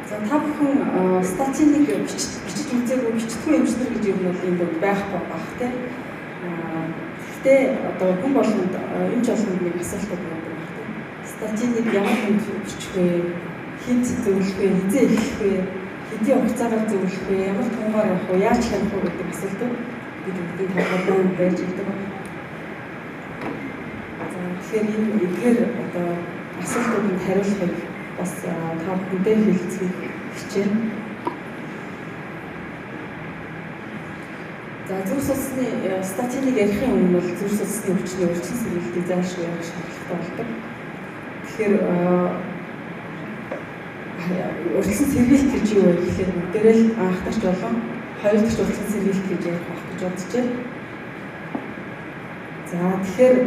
За та бүхэн статиныг бичиж үзээгүй, бичдэггүй эмчнэр гэж юм бол энэ дунд байхгүй бах тийм. Гэхдээ одоо хүн болгонд эмч болгонд нэг асуултууд байдаг бах тийм. Статиныг ямар хүнд бичих вэ? Хэд зөвлөх вэ? Хизээ эхлэх вэ? Хэдийн хугацаагаар зөвлөх вэ? Ямар тунгаар явах вэ? Яаж хянах вэ гэдэг асуултууд бид бүгдийн толгойд байж идэг. За тэгэхээр энэ эдгээр одоо асуултуудад хариулахыг бас та бүхэндээ хэлцгийг хичээнэ. За зүрх судасны статиныг ярихын өмнө бол зүрх судасны өвчний урьдчилан сэргийлтийг зайлшгүй ярих шаардлагатай болдог. Тэгэхээр урьдчилан сэргийлт гэж юу вэ гэхлээр бүгдээрээ л анхтарч болон хоёр дахь урьдчилан сэргийлт гэж ярих байх гэж бодож байна. За тэгэхээр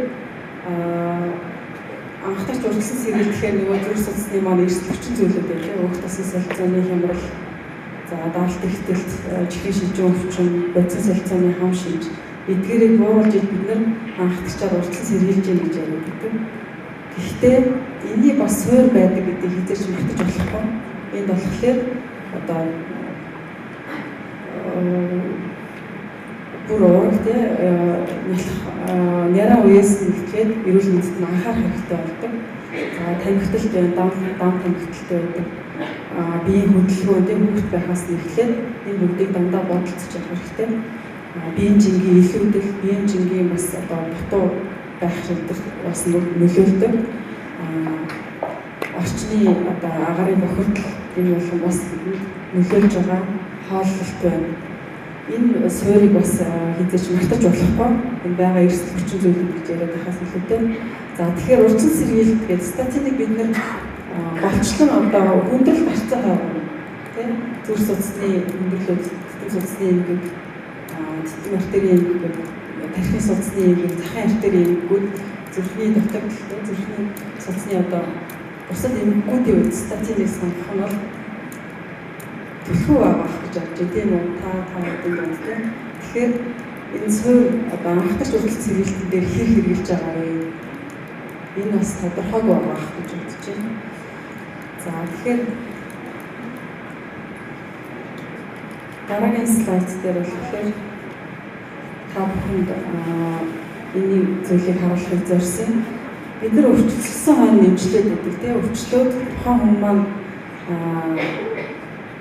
анхтарч урьдчилан сэргийлт гэхээр нөгөө зүрх судасны маань эрсдэл хүчин зүйлүүд байлаа. Өөх тосын солилцооны хямрал, за даралт ихтэлт, чихрийн шижин өвчин, бодисын солилцооны хам шинж эдгээрийг бууруулж бид нар анхтарчаар урьдчилан сэргийлж гин гэж яриад байдаг. Гэхдээ энэний бас суур байдаг гэдгийг хэзээ ч мартаж болохгүй. Энд болохоор одоо бүр уураг те нялх няраа үеэс нь эхлээд эрүүл мэндэд нь анхаарах хэрэгтэй болдог. За тамхиталт байна, дам тамхиталтай байдаг. Биеийн хөдөлгөөн те хүүхэд байхаас нь эхлээд энэ бүгдийг дандаа бодолцож явах хэрэгтэй. Биеийн жингийн илүүдэл, биеийн жингийн бас одоо дутуу байх шийдвэр бас нөлөөлдөг. Орчны одоо агарын бохирдол энэ болгон бас нөлөөлж байгаа хооллолт байна. Энэ суурийг бас хэзээ ч мартаж болохгүй. Энэ байгаа эрсдэл хүчин зүйлүүд гэж яриад байхаас илүүтэй. За тэгэхээр урьдчилан сэргийлт гэдэг статиныг бид нэр голчлон одоо хүндрэл гарцаа байгуулна. Тэ? Зүрх судасны хүндрэлүүд, тэтэн судасны эмгэг, тэтэн артерийн эмгэг, тархины судасны эмгэг, захын артерийн эмгэгүүд, зүрхний дутагдал, зүрхний судасны одоо бусад эмгэгүүдийн үед статиныг сонгох нь бол түлхүү байгаа гэж бодож байна тийм үү? Та хэдийн дунд тийм. Тэгэхээр энэ суур одоо анхтарч урьдчилан сэргийлтэн дээр хэр хэрэгжилж байгаа вэ? Энэ бас тодорхойгүй байгаа гэж бодож байна. За тэгэхээр дараагийн слайд дээр болохоор та бүхэнд энэний зүйлийг харуулахыг зорьсон. Бид нар өвчлөсөн хойно нэмжлээд байдаг тийм. Өвчлөөд тухайн хүн маань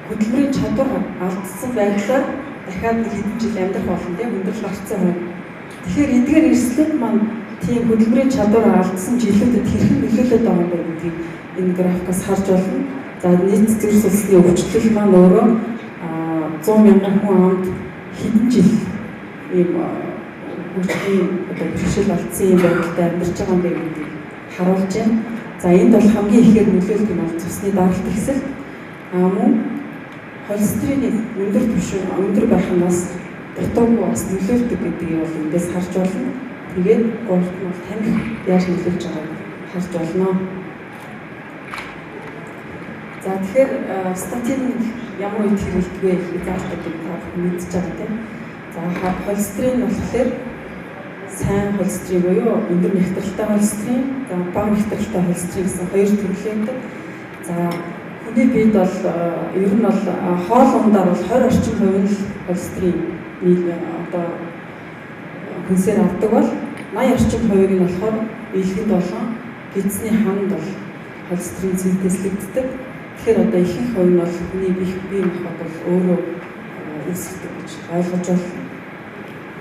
хөдөлмөрийн чадвар алдсан байдлаар дахиад нэг хэдэн жил амьдрах болно тийм, хүндрэл гарцсан хүн. Тэгэхээр эдгээр эрсдлүүд маань тийм хөдөлмөрийн чадвар алдсан жилүүдэд хэрхэн нөлөөлөд байгаа юм бэ гэдгийг энэ графикаас харж болно. За нийт зүрх судасны өвчлөл маань өөрөө 100 мянган хүн амд хэдэн жил ийм хөгжлийн одоо бэрхшээл алдсан юм байдалтай амьдарч байгаа юм бэ гэдгийг харуулж байна. За энд бол хамгийн ихээр нөлөөлдөг нь бол цусны даралт ихсэл, мөн холестерины өндөр түвшин өндөр байх нь бас дутуугүй бас нөлөөлдөг гэдгийг бол эндээс харж болно. Тэгээд гуравт нь бол тамхи яаж нөлөөлж байгааг харж болно. За тэгэхээр статин ямар үед хэрэглэдэг вэ гэхийг заалтуудыг та бүхэн мэдж байгаа тийм. За холестерин болохоор сайн холестерин буюу өндөр нягтралтай холестерин, за бага нягтралтай холестерин гэсэн хоёр төрлийн байдаг. За хүний биед бол ер нь бол хоол ундаар бол 20 орчим хувь нь холестерин одоо хүнсээр авдаг бол 80 орчим хувийг нь болохоор илгэнд болон гидсний ханд бол холестерин синтезлэгддэг. Тэгэхээр одоо ихэнх хувь нь бол хүний бие махбод бол өөрөө үүсгдэг гэж ойлгож байна.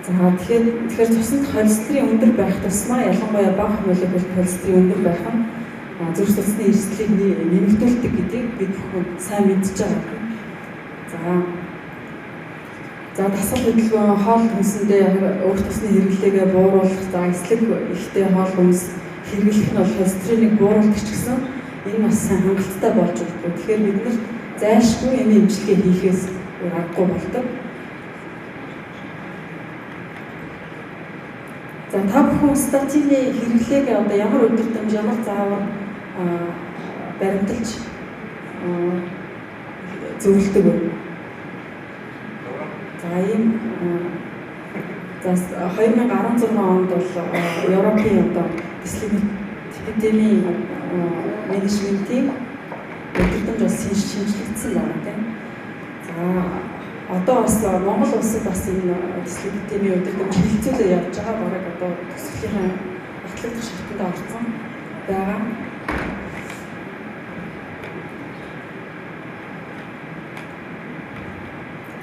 За тэгэхээр цуснд холестерин өндөр байх тусмаа ялангуяа бага молекул холестерин өндөр байх нь зүрх судасны эрсдлийг нэмэгдүүлдэг гэдгийг бид бүхэн сайн мэдж байгаа. За дасгал хөдөлгөөн, хоол хүнсэндээ өөх тосны хэрэглээгээ бууруулах, за эслэг ихтэй хоол хүнс хэрэглэх нь бол холестериныг бууруулдаг ч гэсэн энэ бас сайн хангалттай болж өгдөг. Тэгэхээр бид нар зайлшгүй энэ эмчилгээ хийхээс өөр аргагүй болдог. За та бүхэн статины хэрэглээг одоо ямар өдөртөмж, ямар заавар баримталж зөвлөдөг вэ? За ийм за 2016 онд бол Европын одоо дислепидемийн менежментийн өдөртөмж бол шинжлэгдсэн байна тийм. За одоо бас Монгол улсад бас энэ дислипидемийн удирдамж хэлэлцүүлээ явж байгаа. Бараг одоо төсвийнхээ батлагдах шатанд орсон байгаа.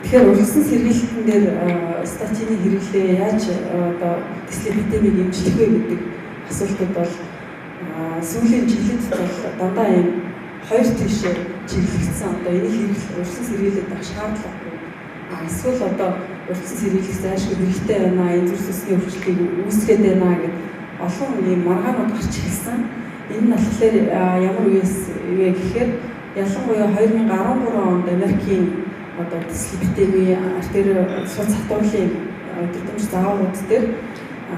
Тэгэхээр урьдчилан сэргийлэлтэн дээр статины хэрэглээ яаж одоо дислипидемийг эмчлэх вэ гэдэг асуултууд бол сүүлийн жилид бол дандаа ийм хоёр тийшээ чиглэгдсэн. Одоо энийг хэрэглэх урьдчилан сэргийлээд байх шаардлагагүй. Эсвэл одоо урьдчилан сэргийлэх зайлшгүй хэрэгтэй байна, энэ зүрх судасны өвчлөлийг үүсгээд байна гэдэг олон ийм маргаанууд гарч ирсэн. Энэ нь болохоор ямар үеэс вэ гэхээр ялангуяа 2013 онд Америкийн одоо дислипидемийн артери суц хатуурлын удирдамж зааврууд дээр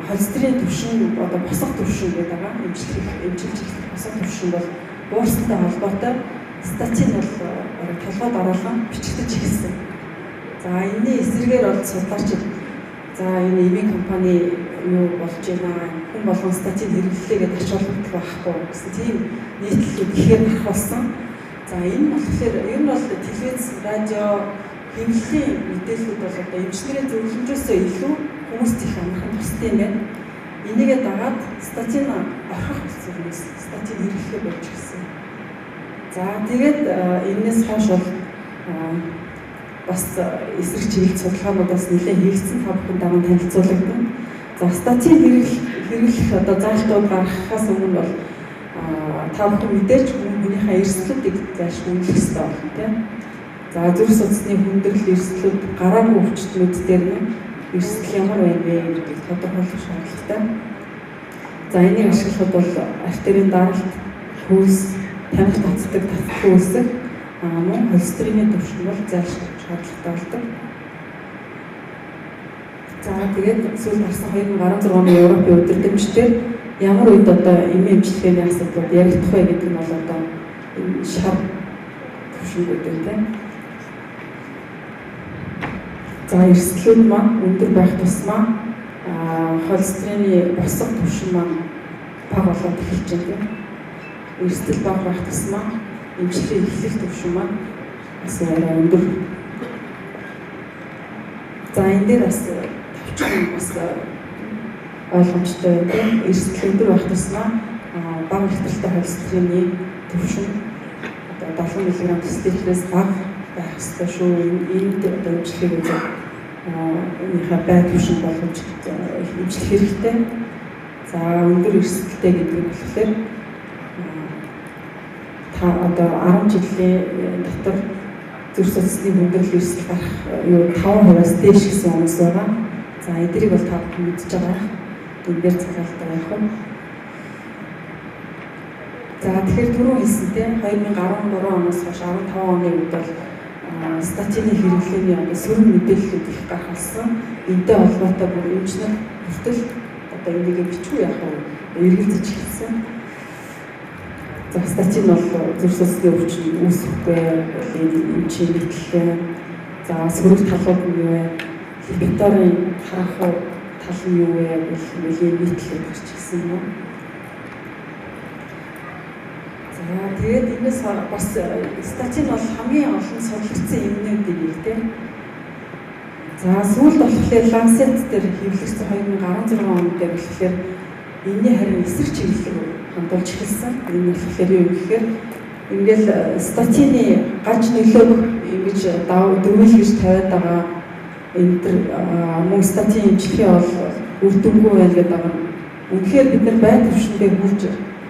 холестерин түвшин одоо босох түвшин гэдэг байгаа. Эмчилж эхлэх босох түвшин бол буурсантай холбоотой статин бол бараг толгой дараалан бичигдэж эхэлсэн. За энэний эсрэгээр бол судлаачид за энэ эмийн компани юу болж байна, хүн болгон статин хэрэглэлээ гэдээ ач холбогдол байхгүй гэсэн тийм нийтлэлүүд ихээр гарах болсон. За энэ болохоор ер нь бол телевиз, радио, хэвлэлийн мэдээллүүд бол одоо эмчнэрийн зөвлөмжөөсөө илүү хүмүүст их амархан тусдаг юм байна. Энийгээ дагаад статин орхих болсон хүмүүс статин хэрэглэхээ болж гисэн. За тэгээд энэс хойш бол бас эсрэг чиглэл судалгаанууд бас нэлээд хийгдсэн, та бүхэн дараа нь танилцуулагдана. За статин хэрэглэх одоо заалтууд гаргахаас өмнө бол та бүхэн мэдээж хүнийхээ эрсдлүүдийг зайлшгүй үнэлэх ёстой болно тийм. За зүрх судасны хүндрэл эрсдлүүд гараагүй өвчтнүүд дээр нь эрсдэл ямар байна вэ гэдгийг тодорхойлох шаардлагатай. За энийг ашиглахад бол артерийн даралт, хөлс, тамхи татдаг, татдаггүй өсөх, мөн холестерины түвшин бол зайлшгүй шаардлагатай болдог. За тэгээд сүүлд гарсан 2016 оны Европын удирдамж дээр ямар үед одоо эмийн эмчилгээний асуудлууд яригдах вэ гэдэг нь бол одоо энэ шар түвшингүүд байна тийм. За эрсдлүүд маань өндөр байх тусмаа холестерины босох түвшин маань бага болоод эхэлж байна тийм. Эрсдэл бага байх тусмаа эмчилгээ эхлэх түвшин маань бас арай өндөр. За энэ дээр бас товчхон бас ойлгомжтой байна тийм. Эрсдэл өндөр байх тусмаа бага нягтралтай холестерины түвшин одоо 70 мг децилитрээс бага байх ёстой шүү. Энд одоо эмчилгээг үзэх энийхээ бай түвшин болгож эмчлэх хэрэгтэй. За өндөр эрсдэлтэй гэдэг нь болохоор та одоо 10 жилийн дотор зүрх судасны хүндрэл эрсдэл гарах юу 5%-аас дээш гэсэн хүмүүс байгаа. За эднийг бол та бүхэн мэдж байгаа. Энэ дээр цагаалтай байх уу? За тэгэхээр түрүү хэлсэн тийм 2013 оноос хойш 15 оны үед бол статины хэрэглээний одоо сөрөг мэдээллүүд их гарах болсон. Энтэй холбоотой бүр эмчнэр хүртэл одоо энийг бичгүй яах вэ? Эргэлзэж эхэлсэн. За статин бол зүрх судасны өвчин үүсэхгүй энэ эмчийн нийтлэлээ. За сөрөг талууд нь юу вэ? Липидорын харанхуй тал нь юу вэ? Нэлийн нийтлэл гарч ирсэн юм. За тэгээд энэс бас статин бол хамгийн олон судлагдсан эмнүүдийн нэг тийм. За сүүлд болохоор Lancet дээр хэвлэгдсэн 2016 он дээр болохоор энэний харин эсрэг чиглэл рүү хандуулж эхэлсэн. Энэ болохоор юу гэхээр ингээл статины гаж нөлөөг ингэж дөрвөлгөж тавиад байгаа энэ төр мөн статин эмчилгээ бол үр дүнгүй байна гэдэг байгаа. Үнэхээр бид нар бай төвшөндөө хүрч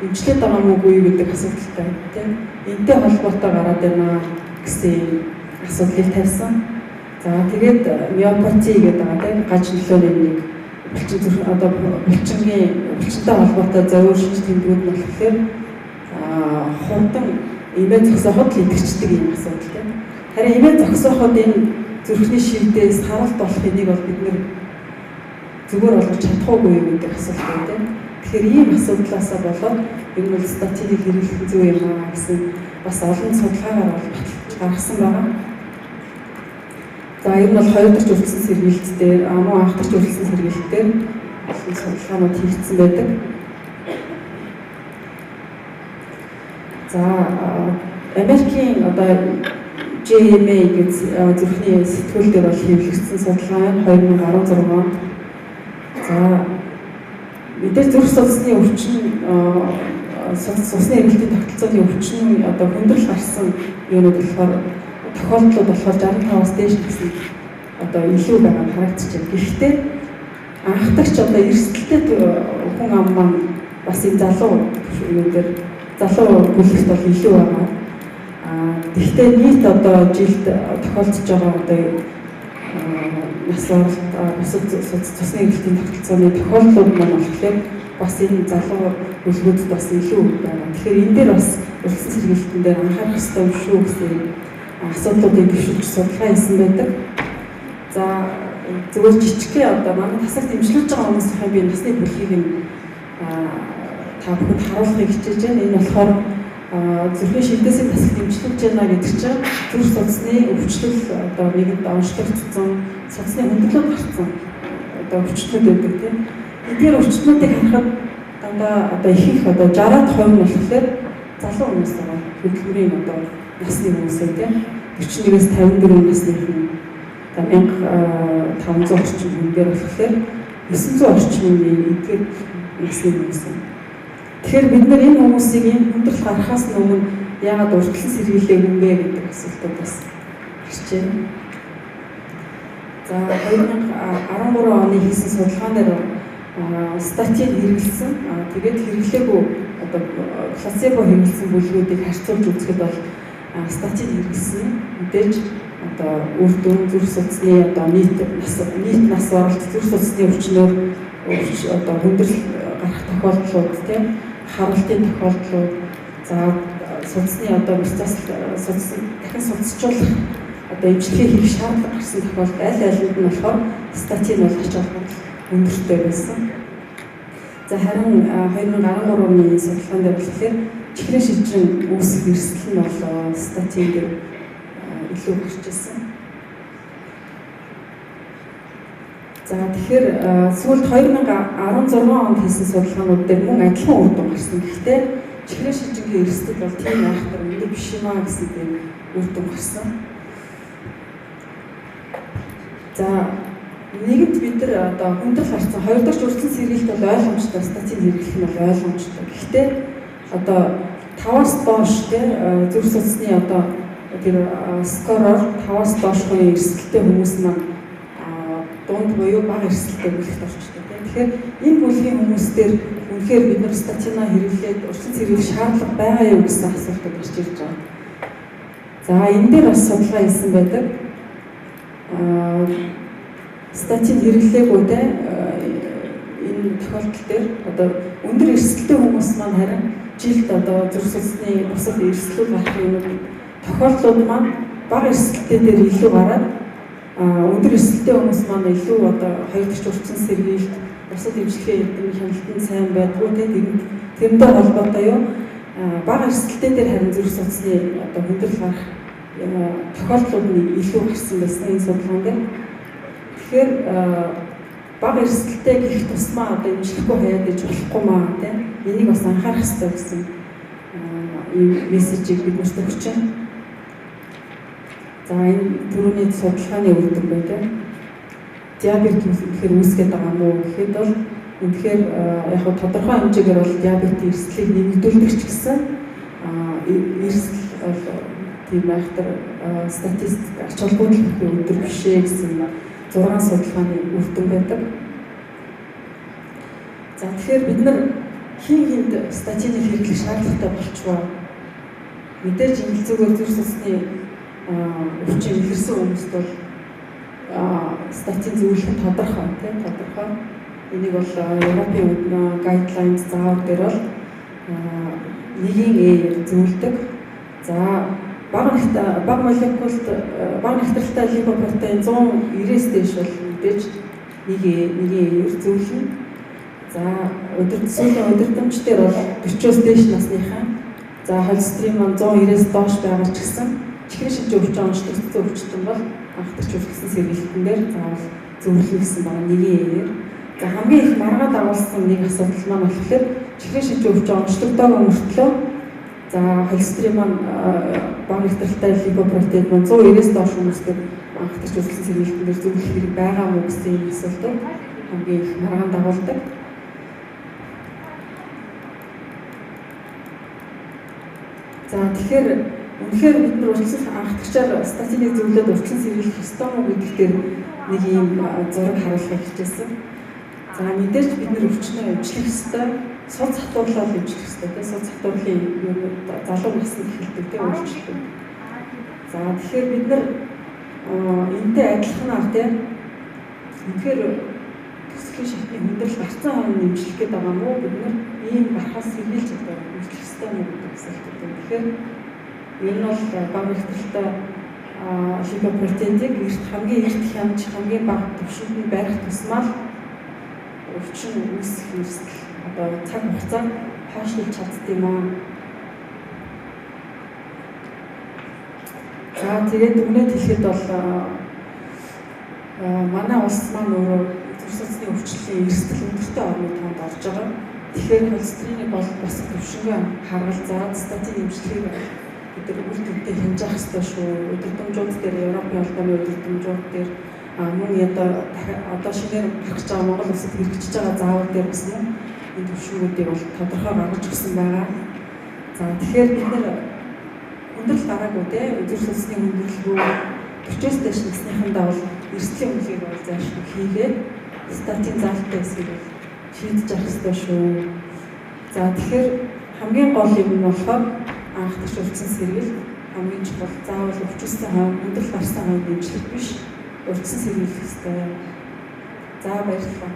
эмчлээд байгаа мó үгүй юу гэдэг асуудалтай тийм. Энтэй холбоотой гараад байна гэсэн асуудлыг тавьсан. За тэгээд миопати гэдэг байгаа тийм гаж нөлөөний нэг булчин зүрх одоо булчингийн булчинтай холбоотой зовиур шинж тэмдгүүд нь болохоор хурдан эмээ зогсооход л идэвхждэг юм асуудал тийм. Харин эмээ зогсооход энэ зүрхний шивдээс харалт болох энийг бол бид нэр зүгээр болгож чадахгүй юу гэдэг асуулт байна тийм. Тэгэхээр ийм асуудлаасаа болоод ер нь бол статиныг хэрэглэх зөв юм аа гэсэн бас олон судалгаагаар бол баталж гаргасан байгаа. За ер нь бол хоёр дахь үргэлжлэн сэргийлт дээр, мөн анх дахь үргэлжлэн сэргийлт дээр олон судалгаанууд хийгдсэн байдаг. За Америкийн одоо JMA гэж зүрхний сэтгүүл дээр бол хэвлэгдсэн судалгаа 2016 онд. За мэдээж зүрх судасны өвчин, цусны эргэлтийн тогтолцооны өвчин одоо хүндрэл гарсан юунууд болохоор тохиолдлууд болохоор 65-аас дээш гэсэн одоо илүү байгаа нь харагдаж байна. Гэхдээ анхдагч одоо эрсдэлтэй хүн ам маань бас энэ залуу юун дээр залуу бүлэгт бол илүү байгаа. Тэгэхдээ нийт одоо жилд тохиолдож байгаа одоо нас оролт, бусад цусны эргэлтийн тогтолцооны тохиолдлууд маань болохоор бас энэ залуу бүлгүүдэд бас илүү байгаа. Тэгэхээр энэ дээр бас урьдчилан сэргийлтэн дээр анхаарах ёстой юм шүү гэсэн асуудлуудыг дэвшүүлж судалгаа хийсэн байдаг. За зүгээр жижигхэн одоо манай тасаг дэмжлүүлж байгаа хүмүүсийн би насны бүлгийг нь та бүхэнд харуулахыг хичээж байна. Энэ болохоор зүрхний шилдээсийн тасаг дэмжлүүлж байна гэдэг чинь зүрх судасны өвчлөл одоо нэгэнд онцлогдсон, судасны хүндрэлүүд гарсан одоо өвчлөлүүд байдаг тийм. Эдгээр өвчлөлүүдийг харахад дандаа одоо ихэнх одоо 60-аад хувь нь болохоор залуу хүмүүс байгаа. Хөдөлмөрийн одоо насны хүмүүс тийм. 41-ээс 54 насныхан 1500 орчим хүн дээр болохоор 900 орчим эдгээр насны хүмүүс байна. Тэгэхээр бид нар энэ хүмүүсийг ийм хүндрэл гаргахаас өмнө яагаад урьдчилан сэргийлээгүй юм бэ гэдэг асуултууд бас гарч байна. За 2013 оны хийсэн судалгаан дээр статин хэрэглэсэн. Тэгээд хэрэглээгүй одоо плацебо хэрэглэсэн бүлгүүдийг харьцуулж үзэхэд бол статин хэрэглэсэн мэдээж одоо үр дүн зүрх судасны одоо нийт нас оролт, зүрх судасны өвчнөөр одоо хүндрэл гарах тохиолдлууд тийм, харалтын тохиолдлууд, за судасны одоо процесс судас дахин судасжуулах одоо эмчилгээ хийх шаардлага гарсан тохиолдолд аль алинд нь болохоор статин бол ач холбогдол өндөртэй байсан. За харин 2013 оны судалгаан дээр болохоор чихрийн шижин үүсэх эрсдэл нь бол статин дээр илүү гарч ирсэн. За тэгэхээр сүүлд 2016 онд хийсэн судалгаанууд дээр мөн адилхан үр дүн гарсан. Гэхдээ чихрийн шижингийн эрсдэл бол тийм айхтар өндөр биш юм а гэсэн тийм үр дүн гарсан. За нэгэнт бид нар одоо хүндрэл гарсан. Хоёр дахь урьдчилан сэргийлэлт бол ойлгомжтой, статин хэрэглэх нь бол ойлгомжтой. Гэхдээ одоо 5-аас доош тийм зүрх судасны одоо тэр скороор 5-аас доош хувийн эрсдэлтэй хүмүүс маань дунд буюу бага эрсдэлтэй бүлэгт орчдог тийм. Тэгэхээр энэ бүлгийн хүмүүс дээр үнэхээр бид нар статина хэрэглээд урьдчилан сэргийлэх шаардлага байгаа юу гэсэн асуултууд гарч ирж байгаа. За энэ дээр бас судалгаа хийсэн байдаг. Статин хэрэглээгүй те энэ тохиолдол дээр одоо өндөр эрсдэлтэй хүмүүс маань харин жилд одоо зүрх судасны бусад эрсдлүүд гарах юм тохиолдлууд маань бага эрсдэлтэй дээр илүү гараад өндөр эрсдэлтэй хүмүүс маань илүү одоо хоёр дахь урьдчилан сэргийлэлт, бусад эмчилгээ эрдэм хяналтанд сайн байдгүй те тэрнтэй холбоотой юу бага эрсдэлтэй дээр харин зүрх судасны одоо хүндрэл гарах тохиолдлууд нь илүү гарсан байсан энэ судалгаан дээр. Тэгэхээр бага эрсдэлтэй гих тусмаа одоо эмчлэхгүй хаяад иж болохгүй маа тийм. Энийг бас анхаарах хэрэгтэй гэсэн ийм мессежийг бид нарт өгч байна. За энэ түрүүний судалгааны үр дүн байна тийм. Диабет үнэхээр үүсгээд байгаа мó гэхэд бол үнэхээр яг нь тодорхой хэмжээгээр бол диабетийн эрсдлийг нэмэгдүүлдэг ч гэсэн эрсдэл бол тийм айхтар статистик ач холбогдол бүхий өндөр биш ээ гэсэн 6 судалгааны үр дүн байдаг. За тэгэхээр бид нар хин хинд статиныг хэрэглэх шаардлагатай болчихвоо. Мэдээж ингэлзүүгээр зүрх судасны өвчин илэрсэн хүмүүст бол статин зөвлөх нь тодорхой тийм тодорхой. Энийг бол Европын гайдлайнс заавар дээр бол нэгийн Э-ээр зөвлөдөг. За бага молекулд бага нягтралтай липопротеин 190-ээс дээш бол мэдээж нэг Э-ээр зөвлөнө. За сүүлийн удирдамж дээр бол 40-оос дээш насныхаа за холестерин маань 190-ээс доош байгаа ч гэсэн чихрийн шижин өвчин онцлогдсон өвчтөн бол анхдагч үргэлжлэн сэргийлтэн дээр заавал зөвлөнө гэсэн байгаа нэгэн Э-ээр. За хамгийн их маргаа дагуулсан нэг асуудал маань болохоор чихрийн шижин өвчин онцлогдоогүй мөртлөө за За холестерин маань бага нягтралтай липопротеин маань 190-ээс доош хүмүүстэй анхдагч урьдчилан сэргийлэлтэн дээр зөвлөх хэрэг байгаа мó гэсэн ийм асуултууд хамгийн их маргаан дагуулдаг. За тэгэхээр үнэхээр бид нар урьдчилан анхдагчаар статиныг зөвлөд урьдчилан сэргийлэх ёстой мó гэдэг дээр нэг ийм зураг харуулахыг хичээсэн. За мэдээж бид нар өвчнөө эмчлэх ёстой, суд татварлал эмчлэх ёстой тийм суд татварлын юм залуу наснд эхэлдэг тийм өөрчлөлт. За тэгэхээр бид нар энэтэй адилханаар тийм үнэхээр төгсгөлийн шатны хүндрэл гарцсан хойно эмчлэх гээд байгаа мó бид нар ийм гарахаас сэргийлж одоо эмчлэх ёстой мó гэдэг асуулт өгдөг. Тэгэхээр ер нь бол бага нягтралтай липопротеинийг эрт хамгийн эрт хямж хамгийн бага түвшинд нь барих тусмаа л өвчин үүсэх эрсдэл одоо цаг хугацаанд хойшлуулж чаддаг юм аа. За тэгээд өмнөд хэлэхэд бол манай улс маань өөрөө зүрх судасны өвчлөлийн эрсдэл өндөртэй орны тоонд орж байгаа. Тэгэхээр холестеринийг бол босох төвшөнгөө харгалзаад статин эмчилгээг бид нар үр дүнтэй хэмжих ёстой шүү. Өдөрдмжүүд дээр Европын холбооны өдөрдмжүүд дээр мөн одоо шинээр гарч байгаа Монгол улсад хэрэгжиж байгаа заавар дээр бас мөн энэ төвшнгүүдийг бол тодорхой гаргаж өгсөн байгаа. За тэгэхээр бид нар хүндрэл гараагүй те зүрх судасны хүндрэлгүй 40-оос дээш насныхандаа бол эрсдлийн үнэлгээг бол зайлшгүй хийгээд статин заалттай хэсгийг бол шийдэж авах ёстой шүү. За тэгэхээр хамгийн гол юм нь болохоор анхдагч урьдчилан сэргийлэлт хамгийн чухал. Заавал өвчсөн хойно хүндрэл гарсан хойно эмчлэх биш, урьдчилан сэргийлэх ёстой. За баярлалаа.